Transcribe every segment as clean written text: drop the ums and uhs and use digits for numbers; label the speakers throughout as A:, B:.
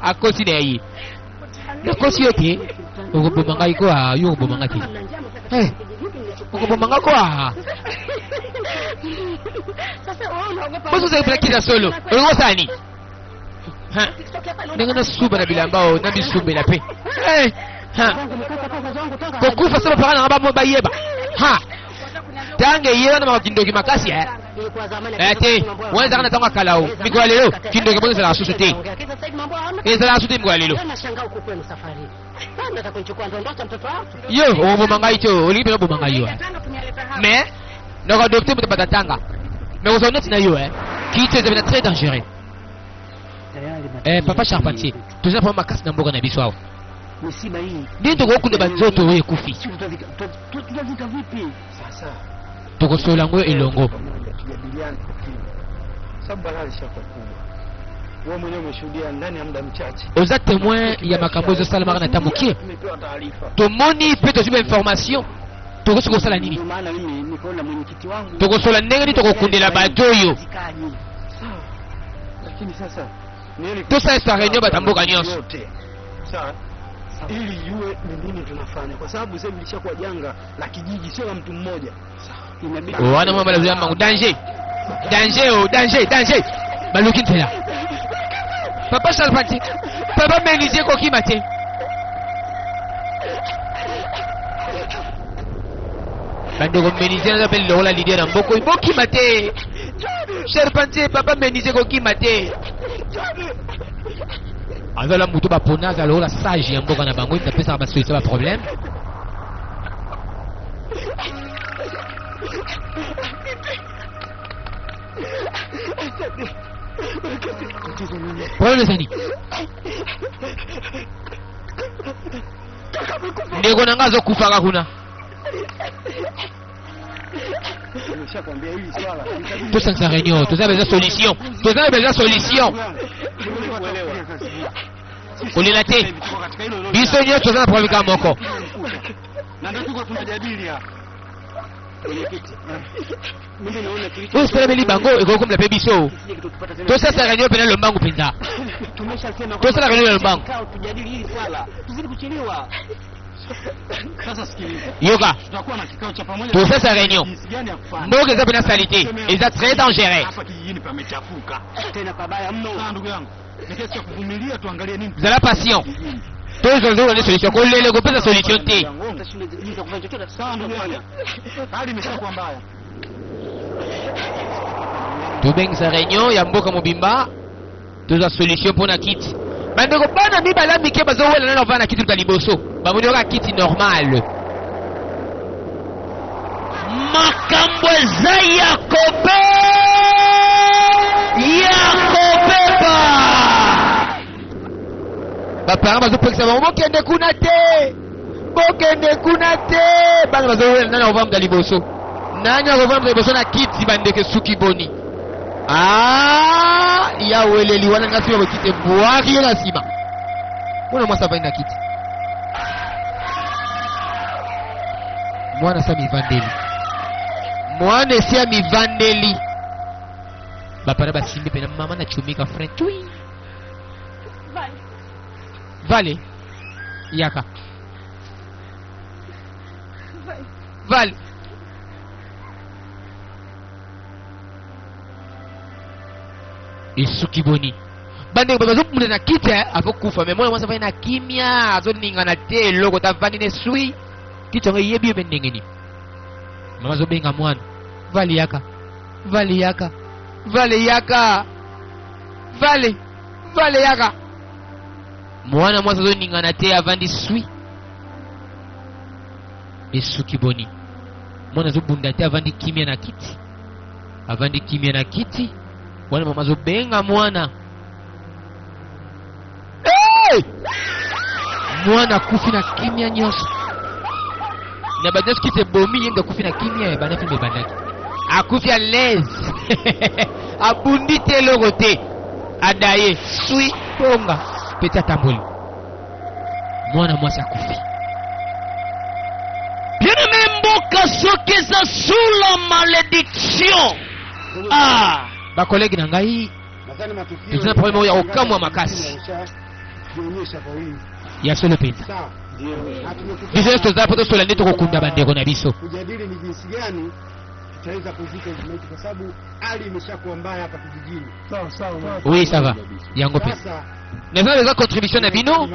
A: Akosi na ye. Nakosi yo te. Okoboma ngai ko ah, yo okoboma ngai te. Eh, okoboma ngai ko ah. Boso ozali mpena kisa solo. Olingi osala nini? Ha. Ndenge nasuba na bilamba oyo na bisumbela mpe. Eh, ha. Kokufa se bapaka na ngai bayeba. Ha. Ntango eye wana maka kindoki makasi eh. Eh te, wana ezalaka na ntango ya kala o. Mikolo ya lelo kindoki bongo ezalaka susu te. Ezalaka susu te mikolo ya lelo. Yo okoboma ngai te, olingi mpenza oboma ngai yo. Mais nako adopte moto batatanga. Mais kozwa neti na yo eh. Kiti eza mpenza très dangereux. Eh, papa Charpentier, toza vraiment makasi na mboka na biso awa. Nini tokokunda banzoto oyo ekufi? Tokosolola yango elongo. Oza témoin ya makambo ezosalamaka na ntango mokie. Tomoni mpe tozwi bainformation. Tokoki kosala nini? Tokosolola ndenge nini tokokundela bato oyo. Tosalisa réunion bato ya mboka nyonso.
B: Ili ijue ni nini tunafanya, kwa sababu sasa hivi lishakuwa janga la kijiji, sio la mtu mmoja. Inabidi
A: Wana mwa balazu ya mangu danger danger oh danger danger baluki nzela papa Charpentier papa menuisier kokima te bandeko menuisier naza mpe lokola leader na mboko bokima te Charpentier papa menuisier kokima te azala moto bapona azala lokola sage ya mboka na bango apesaka basolution ba problème problème ezali ndeko na ngai azokufaka kuna tosangisa réunion toza besoin solution toza besoin solution kolela te biso nyonso toza na problème kaka moko oyo esalemeli bango ekoki komela mpe biso tosasa réunion mpena lombangu mpenza tosala réunion ya lombangu yoka tosasa réunion mboka eza mpena salite eza très dangereux zala patient tozwa nzoko nde solution kolela ekopesa solution te tobengisa réunion ya mboka mobimba tozwa solution mpo na kiti bandeko bana mibale ya mike bazowela nano kovanda na kiti luka liboso bamoni kaka kiti normal
C: Makambo eza ya kobe ya kobeba.
A: Baparent bazopekisa bango bokende kuna te, bokende kuna te. Bana bazowela nani akovanda liboso, nani akovanda liboso na kiti. Bandeko esuki boni? Ah, ya weleli wana nga nsima bokiti ebwaki ye na nsima. Mwana mwasi avandi na kiti, mwana esi amivandeli, mwana esi amivandeli. Bapara basimbi pena mama na chumika frein tui vale yaka vale esuki boni bandeko bato bazobunda na kiti eh, azokufa me mwana mwasi afandi na kimia azoningana te eloko te avandi na eswi kiti yango eyebi yo mpe ndenge nini mama azobenga mwana vale yaka vale yaka vale yaka vale vale yaka mwana mwasi azoningana te avandi swi esuki boni mwana azobunda te avandi kimia na kiti avandi kimia na kiti wana mama azobenga mwana hey! mwana akufi na kimia nyonso na bato nyonso kiti ebomi ye nde akufi na kimia ebanda filme ebandaki akufi à l'aise abundi te eloko te adaye swi bonga peti atamboli mwana mwasi akufi
C: Bien aimé mboka soki eza sous la malédiction. Ah.
A: Bakolege na ngai,
B: Nadhani matukio
A: toza na problème oyo ya kokamwa makasi.
B: jionyesha kwa wingi.
A: Ya solo mpenza.
B: Sawa. Na tumekutana
A: Biso nyonso toza mpo tosola nde tokokunda bandeko na biso.
B: kujadili ni jinsi gani tutaweza kuzika hizi maiti kwa sababu hali imeshakuwa mbaya hapa kijijini. Sawa sawa.
A: Oui, ça va. Yango mpenza.
B: Sasa
A: Naza eza contribution na bino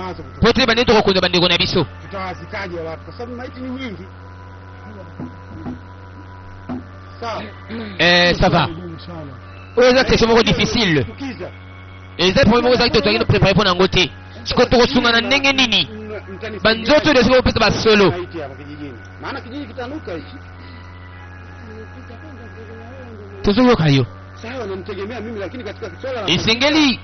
A: mpo toyeba nde tokokunda bandeko na biso.
B: tutawazikaje watu kwa sababu maiti ni nyingi. Sawa.
A: Eh, ça va. Oyo eza question moko difficile.
B: Kukiza.
A: Eza problème moko ezalaki tozalaki prépare mpo na yango te. Siko tokosungana ndenge nini? Banzoto oyo esika kopesa basolo.
B: Maiti hapa kijijini. Maana kijiji kitanuka hichi.
A: Tozoyoka yo.
B: Sawa, namtegemea mimi lakini katika swala la
A: Esengeli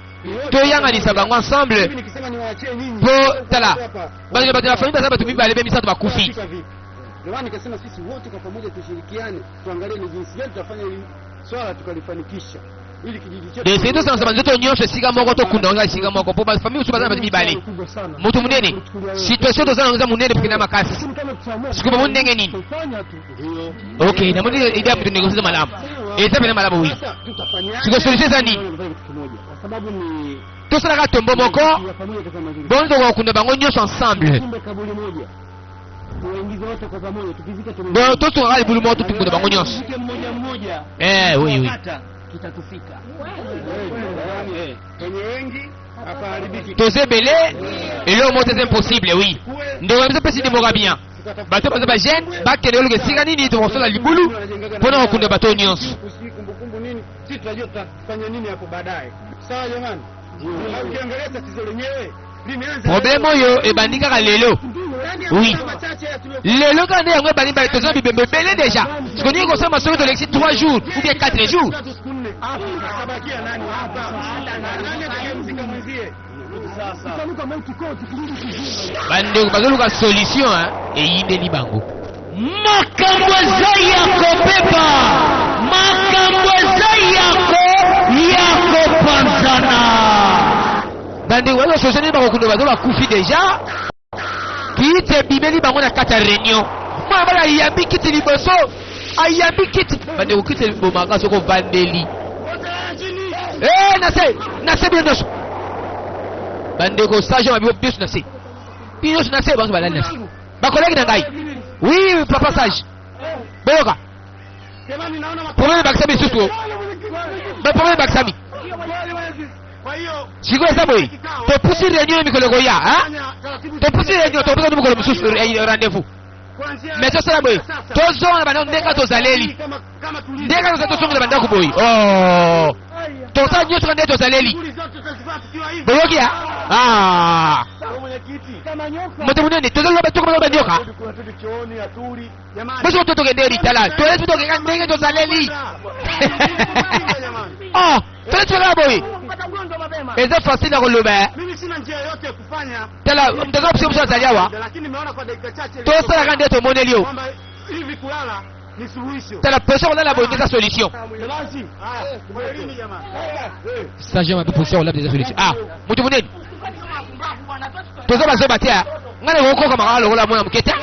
A: toyanganisa bango ensemble
B: mimi nikisema niwaachie nyinyi.
A: mpo tala
B: Hapa.
A: bato bato ya famille baza bato mibale be misato bakufi.
B: Tutafika vipi? Ndio maana nikasema sisi wote kwa pamoja tushirikiane, tuangalie ni jinsi gani tutafanya hili swala tukalifanikisha ili kijiji chetu.
A: Esengeli tosangisa banzoto nyonso esika moko, tokunda yango esika moko mpo bafamille mosusu baza na bato mibale. Moto monene situation toza nango eza monene mpe na makasi. Sikoyo bamoni ndenge nini?
B: Ndio.
A: Ok, namoni idée ya moto négocier eza malamu, eza pena malamu, oui.
B: Sasa tutafanyaje?
A: Siko solution eza nini?
B: Kitu kimoja. Kwa sababu ni
A: Tosalaka tombo moko
B: ya pamoja itakuwa mazuri.
A: bongo tokokunda bango nyonso ensemble.
B: Kumbe kaburi moja. Tuwaingize wote kwa pamoja tukizika tume.
A: Bon, tosungaka libulu moko tokunda bango nyonso.
C: Tuzike mmoja mmoja.
A: Eh, oui, oui.
C: Kata kitatufika.
B: Kwenye wengi hapaharibiki.
A: Toza ebele, eloko moko te eza impossible, oui. Ndeko na biso mpesi ndimoka bien, bato baza bagene bakende koluka esika nini tokosala libulu mpona kokunda bato nyonso.
B: Sijui kumbukumbu nini, sisi tunajua tutafanya nini hapo baadaye. Sawa jamani? Na Ukiangalia tatizo lenyewe limeanza
A: Problème oyo ebandi kaka lelo.
B: Yaani
A: Oui.
B: hakuna machache ya tulio-
A: Lelo kaka nde yango ebandi, toza na bibembe ebele déjà. Siko ndenge kosala soki tolekisi 3 jours ou bien 4 jours.
B: Tatu siku nne. Akabakia nani hapa? Nani atakayemzika mwenzie?
A: Bandeko bazoluka solution hein, eyindeli bango.
C: Makambo eza ya kobeba, makambo eza ya kopanzana.
A: Bandeko bazo solution nini bakokunda bato bakufi déjà. Kiti ebimeli bango na kati ya réunion, mwana bana ayambi kiti liboso, ayambi kiti. Bandeko, kiti ebomaka soki ovandeli. Eh, na se na se, bino nyonso bandeko sage mabibo, biso na se, bino nyonso na se, banso balali na se. Bakolege na ngai, oui, papa sage, boyoka.
B: Jamani, naona
A: Problème ebakisami lisusu, baproblème ebakisami.
B: Kwa hiyo
A: Sikoyo eza boye, topusi réunion ya mikolo ekoya, hein?
B: fanya taratibu
A: Topusi réunion, topesa ti mokolo mosusu rendez-vous.
B: kuanzia
A: Mais tosala boye, tozonga na bandako ndenge tozaleli.
B: kama kama tulivyo.
A: Ndenge toza, tozongela bandako boye. Oh, tosala nyonso kaka ndenge tozaleli.
B: Shughuli zote tutazifanya tukiwa hivi.
A: Boyoki ya ah
B: Mwenyekiti.
A: Moto monene tozaloba, tokomaka banyoka.
B: Kuna tutu chooni hatuli. Jamani.
A: Biso to tokende litala, tolesi tokeka ndenge tozaleli. Oh, tolesi kaka boye.
B: Kupata ugonjwa mapema.
A: Eza facile ya koloba.
B: Mimi sina njia yoyote ya kufanya.
A: Tala mtoto biso biso azali awa.
B: Lakini nimeona kwa dakika chache
A: Tosalaka nde tomoneli yo.
B: kwamba hivi kulala ni suluhisho.
A: Tala position kolala boye nde eza solution.
B: Basi. Haya, kwaherini jamani.
A: Sage mabe, position kolala eza solution. Ah, moto monene, toza bazoba te. Ngai nakokokama kaka lokola mwana moke te.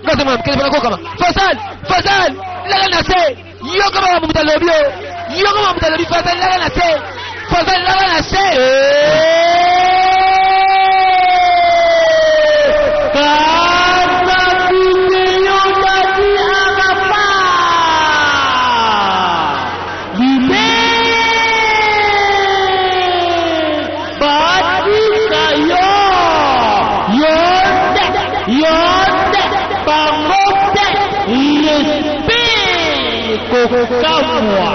A: Ngai aza mwana moke te mpona kokama. Fasal, fasal, lala na se, yoka makambo moto alobi o, yoka makambo moto alobi. Fasal, lala na se, fasal, lala na se.
C: Kata video badi arapa. Libe badi kayo. Yonde yonde bango te respect kokamwa.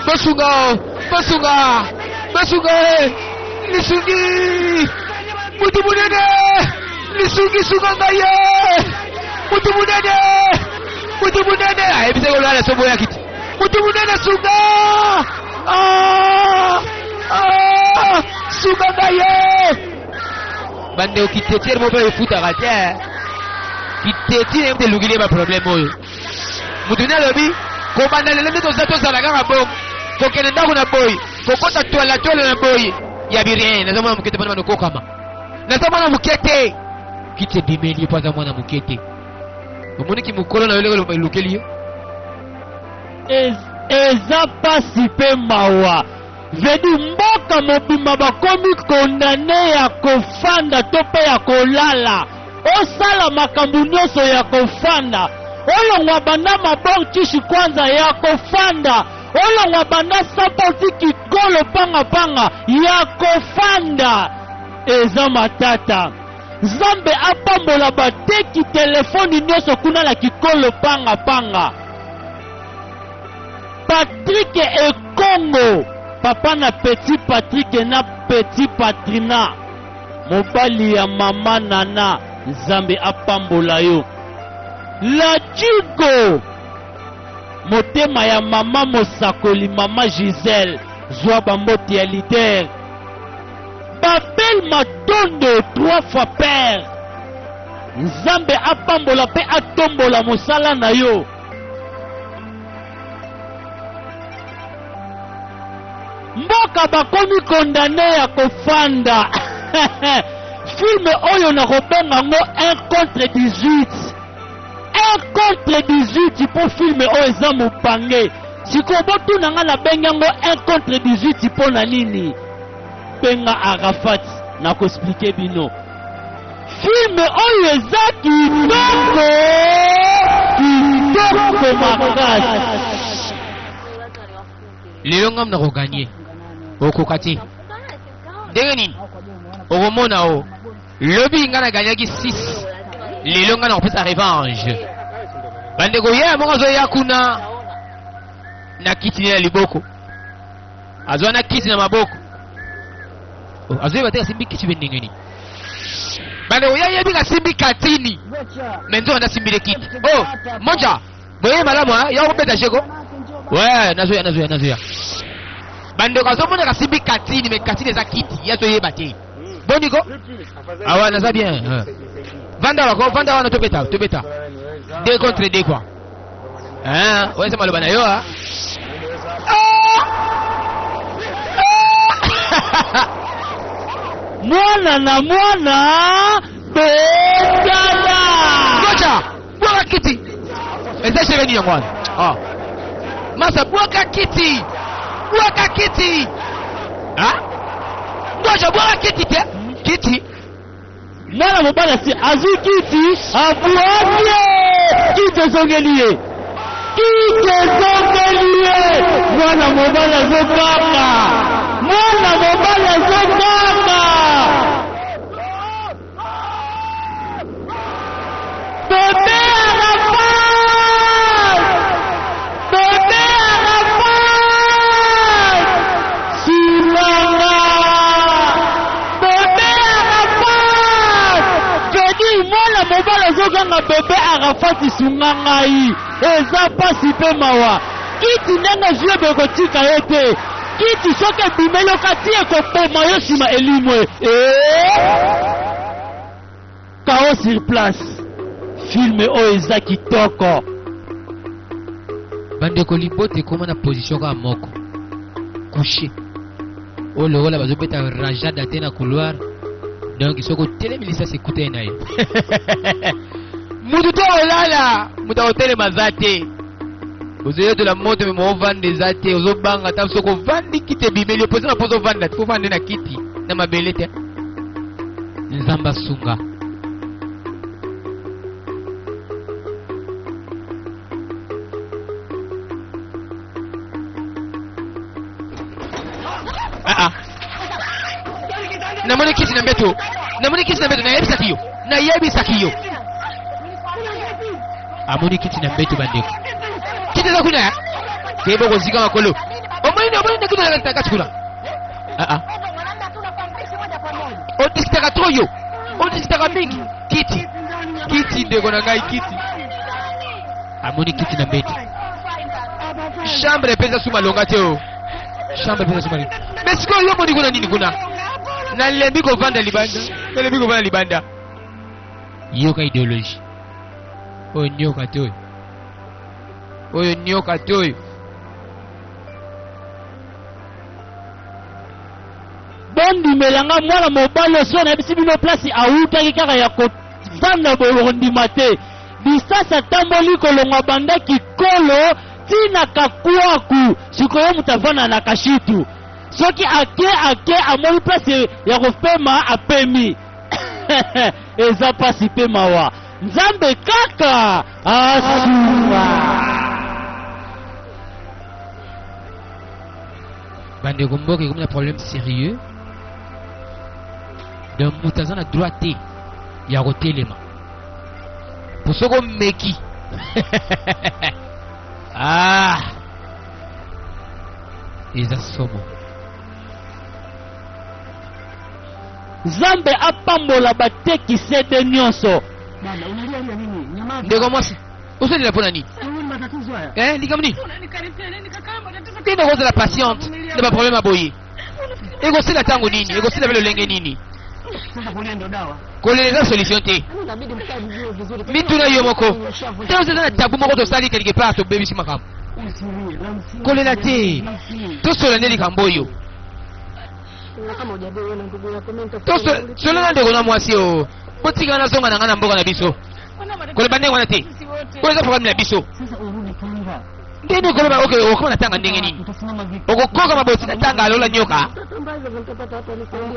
A: Basunga o, basunga, basunga e, lisungi, mutu munene, lisungi, sunga ngai ye, mutu munene, mutu munene ayebisa kolala so boyaki te. Mutu munene, sunga. Ah, ah, sunga ngai ye. Bandeko, kitetiere moko mpe efutaka te. Kiteti na ye moto elukili ye baproblème oyo. Moto nde alobi kobanda lelo nde toza tozala kaka bongo, kokende ndako na boyi, kokota twala twala na boyi ya birien. Naza mwana moke te mpona bana kokama, naza mwana moke te. Kiti ebimeli ye mpo aza mwana moke te. Omoniki mokolo na yo leko elukeli yo.
C: Eza pasi mpe mawa. Vedi mboka mobimba bakomi kondane ya kofanda to mpe ya kolala. Osala makambo nyonso ya kofanda. Olongwa banda mabor tishi kwanza ya kofanda. Olongwa banda sapo ti kikolo panga panga ya kofanda. Eza matata. Nzambe apambola bateki telefoni nyonso kuna na kikolo panga panga. Patrick Ekongo, papa na petit Patrick na petit Patrina, mobali ya mama Nana, Nzambe apambola yo. La Jigo, motema ya mama mosakoli, mama Gisèle, zwa bambote ya leader. Babel Matondo, trois fois père. Nzambe apambola pe atombola mosala na yo. Mboka bakomi condamne ya kofanda. Film oyo nakobenga yango 1 contre 18. 1 contre 18 mpo film oyo eza mobange. Sikoyo botuna nga nabengi yango 1 contre 18 mpo na nini? Benga Arafat nako expliquer bino. Film oyo eza kitoko kitoko makasi.
A: Lelo ngam na koganye okoka te ndenge nini okomona o lobi nga na gagnaki 6 lelo nga na kopesa revanche bandeko ye moko azoya kuna na kiti ne na liboko azwa na kiti na maboko oh, azoyeba te asimbi kiti be ndenge nini bandeko ye ayebi kasimbi katini me nzoka nde asimbile kiti oh moja boye malamu ya kobeta jeko we nazoya nazoya nazoya bandeko azomona kasimbi katini me katini eza kiti ye azoyeba te boniko awa naza bien vanda wako vanda wana tobeta tobeta deux contre deux quoi Hein, oyo eza maloba na yo ah.
C: Mwana na mwana bendana.
A: Ngoja, bwaka kiti. Eza chere nini yango wana? Ah. Masa bwaka kiti. Bwaka kiti. Ah? Ngoja bwaka kiti te. Kiti.
C: Mwana mobali asi azwi kiti abwaki ye, kiti ezongeli ye, kiti ezongeli ye. Mwana mobali azoganga, mwana mobali azoganga. Bebe Arafat, Bebe Arafat, Silanga. Bebe Arafat! Veni mwana mobali azoganga bebe Arafat sunga ngai. Eza pasi pe mawa. Kiti ndenge ozwi ebe ekotika yo te. Kiti soki ebimeli yo kati ekoboma yo sima elimwe. Eh! Chaos sur place. Film oyo eza kitoko.
A: Bandeko libota ekoma na position kaka moko. Couché. Oyo lokola bazobeta rajada te na couloir. Donc soki otelemi lisasi ekutani na ye. Mutu to olala, mutu akotelema aza te. Ozoyotola moto me moovanda eza te, ozobanga ata soki ovandi kiti ebimeli yo mposa na mposa ovanda te, ovande na kiti na mabele te. Nzambe asunga. Ah ah. Namoni kiti na mbeto. Namoni kiti na mbeto nayebisaki yo. Nayebisaki yo. Amoni kiti na mbeto bandeko. Kiti eza kuna ya? Kebe kozika makolo. Omoni omoni na kiti na kati kuna. Ah ah. Odiskitaka trop yo. Odiskitaka mingi. Kiti. Kiti ndeko na ngai kiti. Amoni kiti na mbeto. Chambre epesa su malonga te o. Chambre epesa su malonga. Mais sikoyo yo omoni kuna nini kuna? Nalembi kovanda libanda. Nalembi kovanda libanda. Yoka idéologie. Oyo nyoka te oyo. Oyo nyoka te oyo.
C: Bondimela nga mwana mobali oyo soki nayebisi bino place awutaki kaka ya kovanda boye bokondima te. Distance atamboli kolongwa banda kikolo Tina kakwaku sikoyo moto avanda na kashitu soki ake ake amoni place ya kopema apemi eza pasi mpe mawa nzambe kaka asunga
A: Bandeko mboka ekomi na problème sérieux. Donc moto aza na droit te ya kotelema. Po soki omeki ah eza somo.
C: Nzambe apambola bateki CD nyonso.
B: Dada, unalia lia nini? Nyamaza.
A: Ndeko mwasi ozolela mpo na nini?
B: Huyu ni matatizo haya.
A: Eh, likambo nini?
D: Unanikaribia nini kaka? Matatizo
A: Nde kozala patiente na baproblème ya boye ekosila ntango nini? Ekosila mpe lolenge nini?
B: Sasa kulia ndo dawa.
A: Kolela eza solution te.
B: Inabidi mkae vizuri vizuri.
A: Mituna yo moko ntango eza na tabu moko tosali quelque part tobebisi makambo.
B: Usilie, la msingi.
A: Kolela te.
B: La msingi.
A: Tosola nde likambo oyo.
B: Kama hujabeba na ndugu yako mimi nitakuwa.
A: Tosola na ndeko na mwasi oyo. Botika nazonga na ngai na mboka na biso. Koloba ndenge wana te. Oyo eza problème na biso.
B: Sasa urudi Tanga.
A: Ndenge koloba oke okoma na tanga ndenge nini?
B: Utasimama vipi?
A: Okokoka maboti na tanga alola nyoka.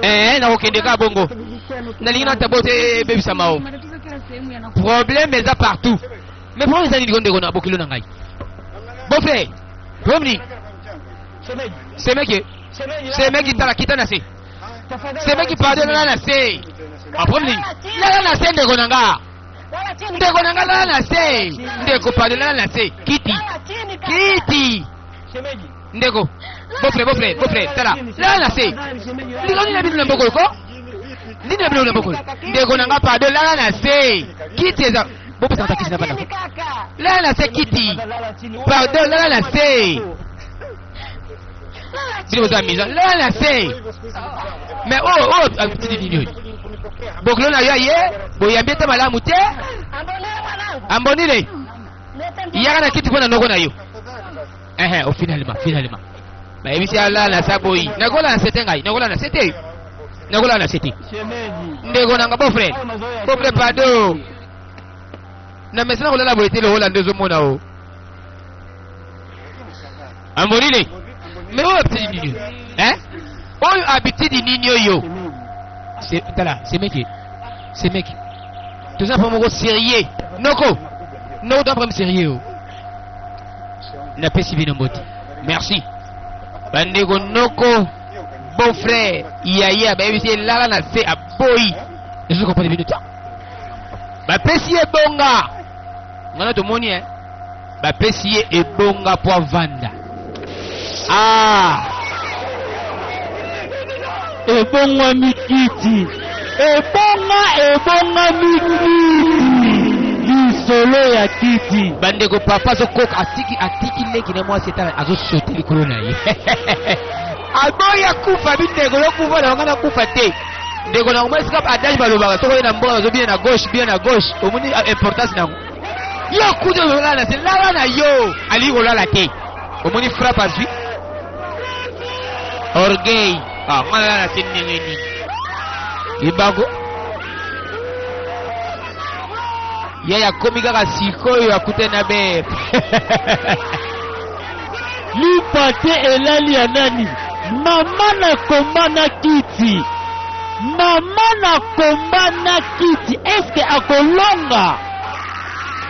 A: Eh, nakokende kaka bongo. Nalingi na tabo te ebebisa mao.
D: Matatizo kila sehemu yanakuwa.
A: Problème eza partout. Mais problème eza nini ko ndeko na bokilo na ngai? Beau frère, problème nini? Semeki, semeki tala kita na se. Semeki pardon lala na se. Ah, problème nini? Lala na se ndeko na nga. Ndeko na nga lala na se. Ndeko pardon lala na se. Kiti. Kiti. Ndeko. Beau frère, beau frère, beau frère, tala. Lala na se. Ndeko nini na bino na mboko ko? Nini na bino na mboko? Ndeko na nga pardon lala na se. Kiti eza bopesa kiti na bana. Lala na se kiti. Pardon lala na se. Bino boza mise lala na se. Mais oh oh atidi nini oyo? Bokilo na yo aye boyambi ete malamu te. Ambonile. Yaka na kiti mpo na noko na yo. Ehe, oh, finalement, finalement. Bayebisi alala na sa boyi. Nakola na se te ngai, nakola na se te. Nakola na se te. Ndeko na nga beau frère. Beau frère pardon. Na mesana kolala boye te lokola nde ozomona o. Ambonile. Mais oyo habitude nini oyo? Hein? Oyo habitude nini oyo? C'est tala, semeki. Semeki. Toza pa moko sérieux. Noko. Noko toza problème sérieux o. Napesi bino mbote. Merci. Bandeko noko beau frère yaya bayebisi ye lala na se aboyi. Ezo comprendre bino ta. Bapesi ye bonga. Ngana tomoni eh. Bapesi ye ebonga po avanda. Ah!
C: Ebongwami kiti. Ebonga ebongami kiti. Lisolo ya kiti.
A: Bandeko papa azokoka atiki atiki leki na mwasi etala azosote likolo na ye. Aboyi akufa bindeko yokufa na nga nakufa te. Ndeko na ngoma esika adage balobaka soki oye na mboka bazobina na gauche bina na gauche omoni importance nango. Yo kuta ozolala na se lala na yo alingi kolala te. Omoni frappe azwi orgueil. Ah, nga nalala na se ndenge nini? Libago ye akomi kaka sikoyo akutani na be
C: Lipa te elali ya nani? Mama na komba na kiti. Mama na komba na kiti. Eske akolonga?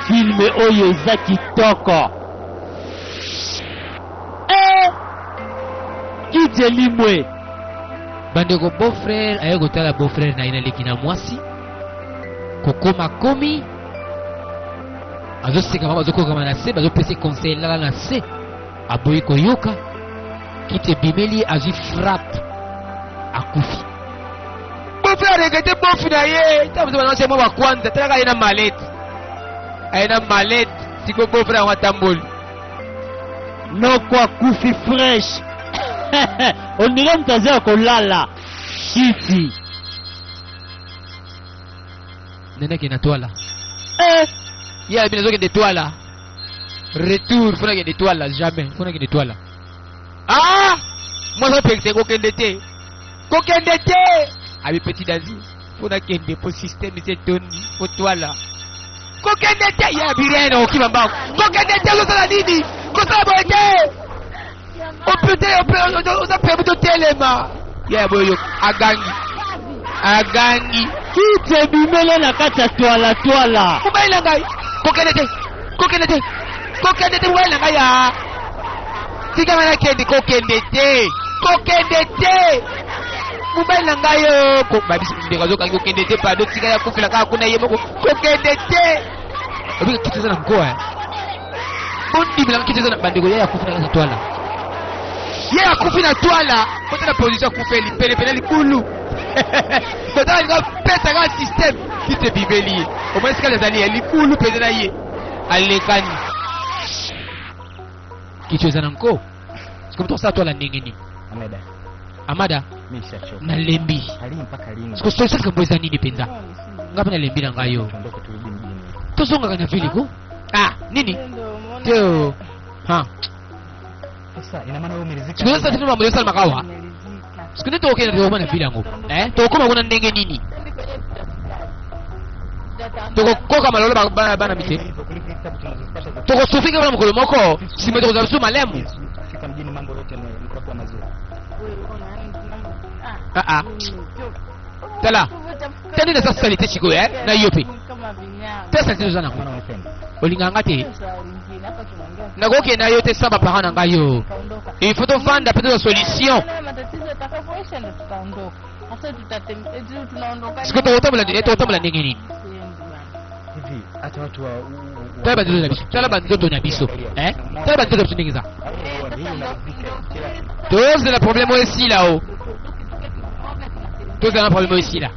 C: Filme oyo eza kitoko. Eh! Kiti elimwe.
A: Bandeko beau frère aye kotala beau frère na ye na leki na mwasi kokoma komi azoseka bango bazokokama na se bazopesa ye conseil lala na se aboyi koyoka kiti ebimeli ye azwi frappe akufi. Beau frère aregrete bofi na ye ntango mosusu bango mwa bakwanza talaka aye na malete aye na malete sikoyo beau frère yango atamboli
C: Noko akufi fresh. On dirait moto aza ya kolala. Kiti.
A: Nani akende na twala?
C: Eh!
A: Ye alobi nazokende twala. Retour, faut nakende twala, jamais, faut nakende twala. Ah! Mwasi apekisa kokende te. Kokende te! Abi petit dazi, faut nakende po système esi etondi, faut twala. Kokende te! Ye abi rien, okima mbangu. Kokende te, ozosala nini? Kosala boye te. Opete oza permis totelema. Ya boye yo agangi. Agangi.
C: Kiti ebimele na kati ya twala-twala.
A: Mobali na ngai. Kokende te. Kokende te. Kokende te mobali na ngai ya. Tika ngai nakende kokende te. Kokende te. Mobali na ngai yo. Ko babisi ndeko azokangi kokende te pardon tika ya kufela kaka kuna ye moko. Kokende te. Obika kiti eza na nkoa. Eh. Bondimela kiti eza na bandeko ye akufi na kati ya twala. Ye akufi na twala. Kota na position akufeli pene pene libulu. Kota alinga pesa kaka système kiti ebimeli ye. Omoni esika ezali ya libulu mpenza na ye. Alekani. Kiti eza na nko. Sikoyo tokosala twala ndenge nini?
E: Ameda,
A: Amada,
E: mimi nishachoka.
A: nalembi.
E: Lini mpaka lini?
A: Sikoyo solution likambo eza nini mpenza? Ngai mpe nalembi na ngai yo.
E: Tuondoke turudi mjini.
A: Tozongaka na vile ko? Ah, nini? Teo. Ha.
E: Sasa ina maana wewe umeridhika?
A: Sikoyo sasa tino mambo yosalamaka awa. Sikoyo nde tokokende tokokoma na vile yango. Eh? Tokokoma kuna ndenge nini? Tokokoka malolo ba- bana bana mite.
E: Hivyo kuliko hizi tabu tunazozipata za
A: Tokosufika kuna mokolo moko, sima tokozala biso malamu.
E: kufika mjini mambo yote ni yatakuwa mazuri.
A: Ah ah. Tala. Tani na sasa salite sikoyo eh? Na yo pe. Tala salite oza nango.
E: Maana unapenda.
A: Olingaka nga te. Nakokende na yo te sans ba parents na ngai yo. Il faut tovanda pe tozwa solution. Sikoyo tokotambola eh, tokotambola ndenge nini?
E: Hivi hata watu wa
A: Tala banzoto na biso, tala banzoto na biso. Eh? Tala banzoto na biso ndenge eza. Tozela problème oyo esila o. Tozela na problème oyo esila.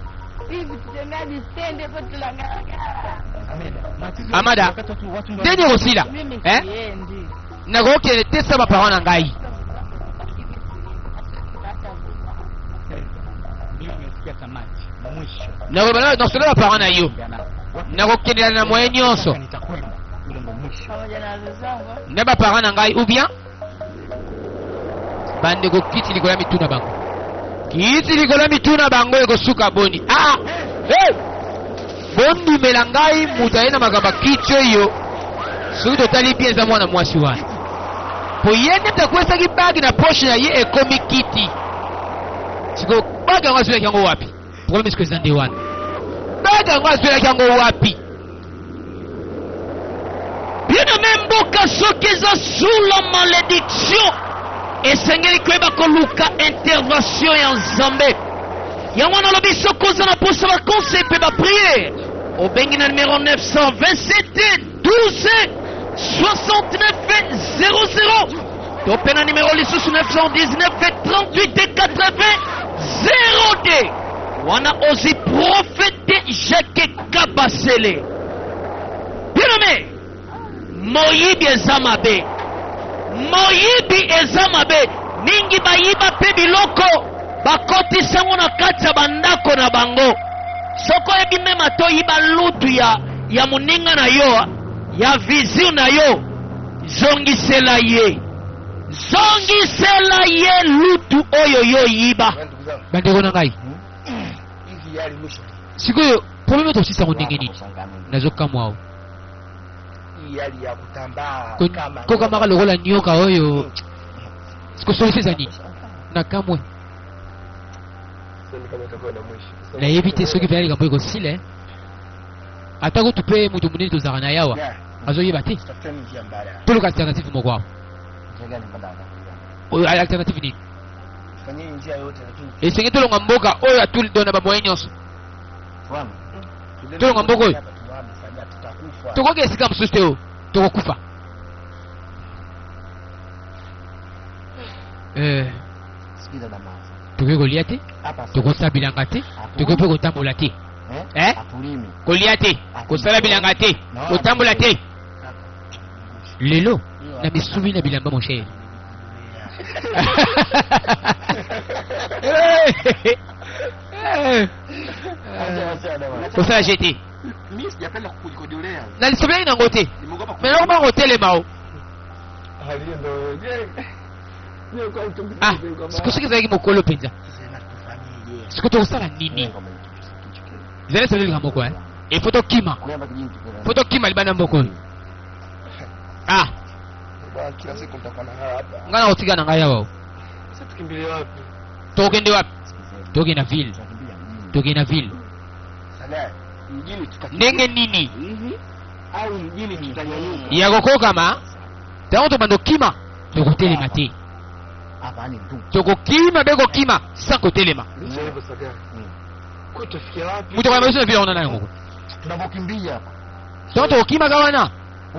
A: Amada, ndenge ekosila eh? Nakokende te sa ba parents na ngai. Nakoloba na nakosola ba parents na yo. Nakokendela na moyen nyonso na ba parents na ngai ou bien bandeko kiti likolo ya mitu na bango kiti likolo ya mitu na bango ekosuka boni ah hey! bondimela ngai moto aye na makambo ya kiti oyo soki totali bien eza mwana mwasi wana po ye nde moto akwesaki bagi na poshe na ye ekomi kiti sikoyo bagi yango azwelaki yango wapi problème sikoyo eza nde wana bagi yango azwelaki yango wapi
C: Bien-aimé mboka soki eza sous la malédiction esengeli koyeba koluka intervention ya Nzambe. Yango wana alobi soki oza na mposa ba conseil mpe ba prière obengi na numero 927 12 69 00 to mpe na numero lisusu 919 38 80 02 wana ozwi prophète Jacques Kabasele. Bien-aimé, moyibi eza mabe, moyibi eza mabe mingi. Bayiba mpe biloko bakotisa yango na kati ya bandako na bango. Soki oyebi meme ata oyiba lutu ya, ya moninga na yo ya visure na yo, zongisela ye, zongisela ye lutu oyo yo oyiba.
A: Bandeko na ngai, sikoyo problème tosisa yango ndenge nini? Nazokamwa o kokamaka lokola nyoka oyo. Siko solution eza nini? Nakamwe, nayebi te soki mpenza likambo ekosila eh. Ata kutu mpe moto monene tozalaka na yawa azoyeba te. Toluka alternative moko awa. Oyo alternative nini? Esengeli tolonga mboka oyo atudona bamoyen nyonso. Tolonga mboka oyo, tokoki esika mosusu te, oyo tokokufa. Eh, tokoki kolia te, tokosala bilanga te, tokoki mpe kotambola te. Eh? Kolia te, kosala bilanga te, kotambola te. Lelo na misubi na bilamba, mon cher. Kosala je te na lisobelaki nango te, me nakoma kotelema o. Ah, siko soki ezalaki mokolo mpenza, siko tokosala nini? Ezali solo likambo moko il faut tokima, faut tokima libanda mboka oyo. Ah,
F: hapa, kila siku nitakuwa na haya hapa.
A: Ngai nakotika na ngai awa.
B: Sasa tukimbilie wapi?
A: Tokende wapi?
F: Sikizeni.
A: Tokende na ville.
F: Tunakimbia mjini.
A: Tokende na ville.
F: Sasa mjini tutakimbia.
A: Ndenge nini?
F: Au mjini tutanyanyuka.
A: Ya kokokama ntango tobanda okima tokotelema te.
F: Hapa ni ndugu.
A: Tokokima be kokima sans kotelema.
B: Licha hivyo Sagai. Kwa tutafikia wapi?
A: Moto koyamba biso na ville wana na yango.
F: Tunapokimbia hapa.
A: Ntango tokokimaka wana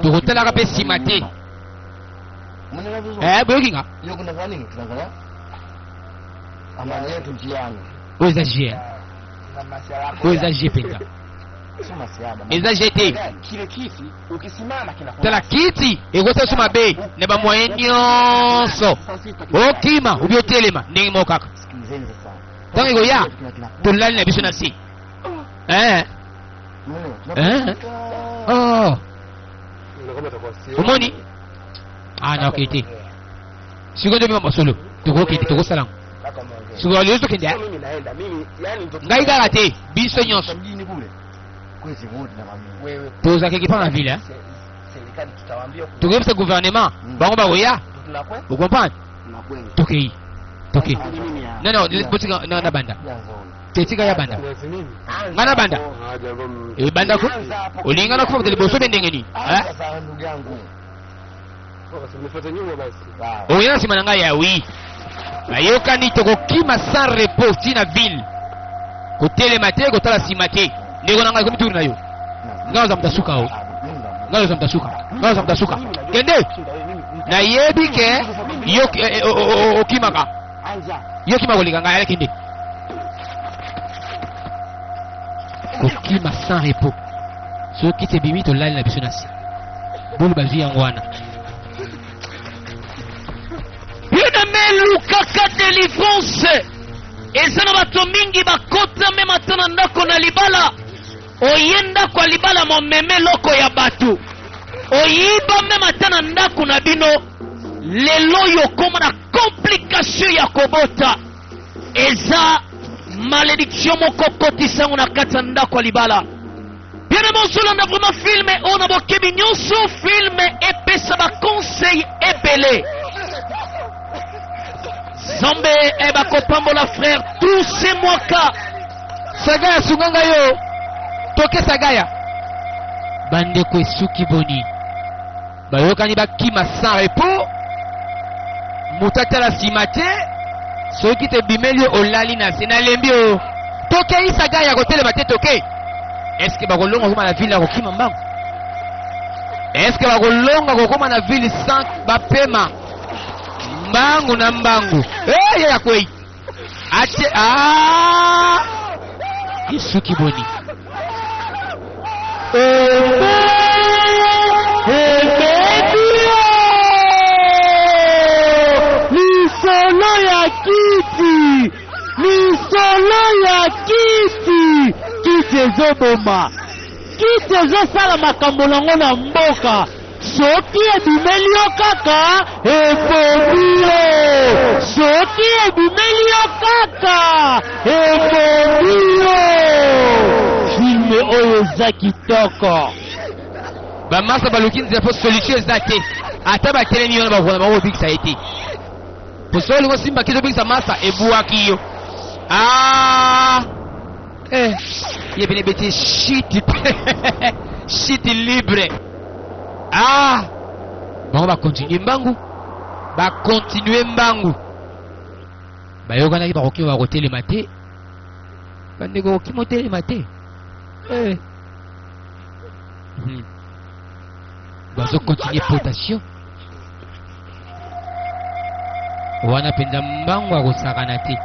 A: tokotalaka mpe nsima te.
F: Umeelewa vizuri?
A: Eh, boyoki nga.
F: Hiyo kuna kwa nini? Tunaangalia amani yetu njiani.
A: Oyo eza jeu. Oyo eza jeu mpenza.
F: Sio masiada.
A: Eza jeu te.
F: Kile kiti ukisimama kinakuwa.
A: Tala kiti ekosala biso mabe na bamoyen nyonso. Okima obi otelema ndenge moko kaka.
F: Sikilizeni sasa.
A: Ntango ekoya tolali na biso na se. Eh.
F: Umeelewa?
A: Eh. Oh.
B: Na kama itakuwa sio.
A: Omoni? Ah, naokei te. Sikoyo nde bima masolo. Tokokende tokosala yango. Sikoyo lelo tokende.
F: Sio mimi naenda, mimi yani ndo
A: Ngai kaka te, biso nyonso.
F: mjini kule. Kwezi wote na mami. Wewe
A: Tozalaka ekipa na ville. Eh?
F: serikali tutawaambia
A: Tokoyebisa gouvernement bango bakoya.
F: tunakwenda
A: Okomprendre?
F: tunakwenda.
A: Tokei. Tokei. Non non, botika na na banda. Tetika ya banda.
B: Nianze mimi?
A: Nga na banda.
B: Ah, jambo m-
A: E banda ko. Olinga na kufa liboso be ndenge nini? Eh?
F: Sasa ndugu yangu.
B: Basi mnifuate nyuma basi.
A: Oya na nsima na ngai ya wi. Bayokani tokokima sans repos ti na ville. Kotelema te, kotala nsima te. Ndeko na ngai komi tour na yo. Ngai oza moto asuka o. Ngai oza moto asuka. Ngai oza moto asuka. Kende. Nayebi ke yo eh, eh, o- o- o- okimaka. Yo okima koleka ngai, ale kende. Kokima sans repos. Soki kiti ebimi tolali na biso na se. Bolu bazwi yango wana.
C: Bien-aimé, lukaka délivrance. Eza na bato mingi bakota meme ata na ndako na libala. Oye ndako ya libala momeme eloko ya bato. Oyiba meme ata na ndako na bino. Lelo oyo okóma na complication ya kobota. Eza malédiction moko okotisango na kati ya ndako ya libala. Bien-aimé, ozolanda vraiment film oyo na bokebi nyonso. Film epesa baconseil ebele. Nzambe ebakopambola frère tous mwaka.
A: Sagaya sunga ngai yo. Toke Sagaya. Bandeko esuki boni. Bayokani bakima sans repos. Moto atala nsima te. Soki tebimeli yo olali na se nalembi yo. Tokei Sagaya kotelema te toke. Est-ce que bakolonga kokoma na ville ya kokima mbangu? Est-ce que bakolonga kokoma na ville sans bapema? Mbangu na mbangu. Eh, ye akwei. Atie ah! Esuki boni.
C: Lisolo ya kiti, lisolo ya kiti, kiti ezoboma, kiti ezosala makambo nango na mboka. Soki ebimeli yo kaka ebomi yo, soki ebimeli yo kaka ebomi yo. Film oyo eza kitoko.
A: Bamasa baluki nzela mpo solution eza te. Ata batelemi wana bakona bango kobikisa ye te. Po soki olingi osimba kiti obikisa masa ebwaki yo. Ah! Eh, ye pene ebeti shit shit libre. Ah! Bango bakontinue mbangu. Bakontinue mbangu. Bayokanaki bakokima bakotelema te. Bandeko kokima otelema te. Eh. Bazokontinue potation. Wana mpenza mbangu akosakana te.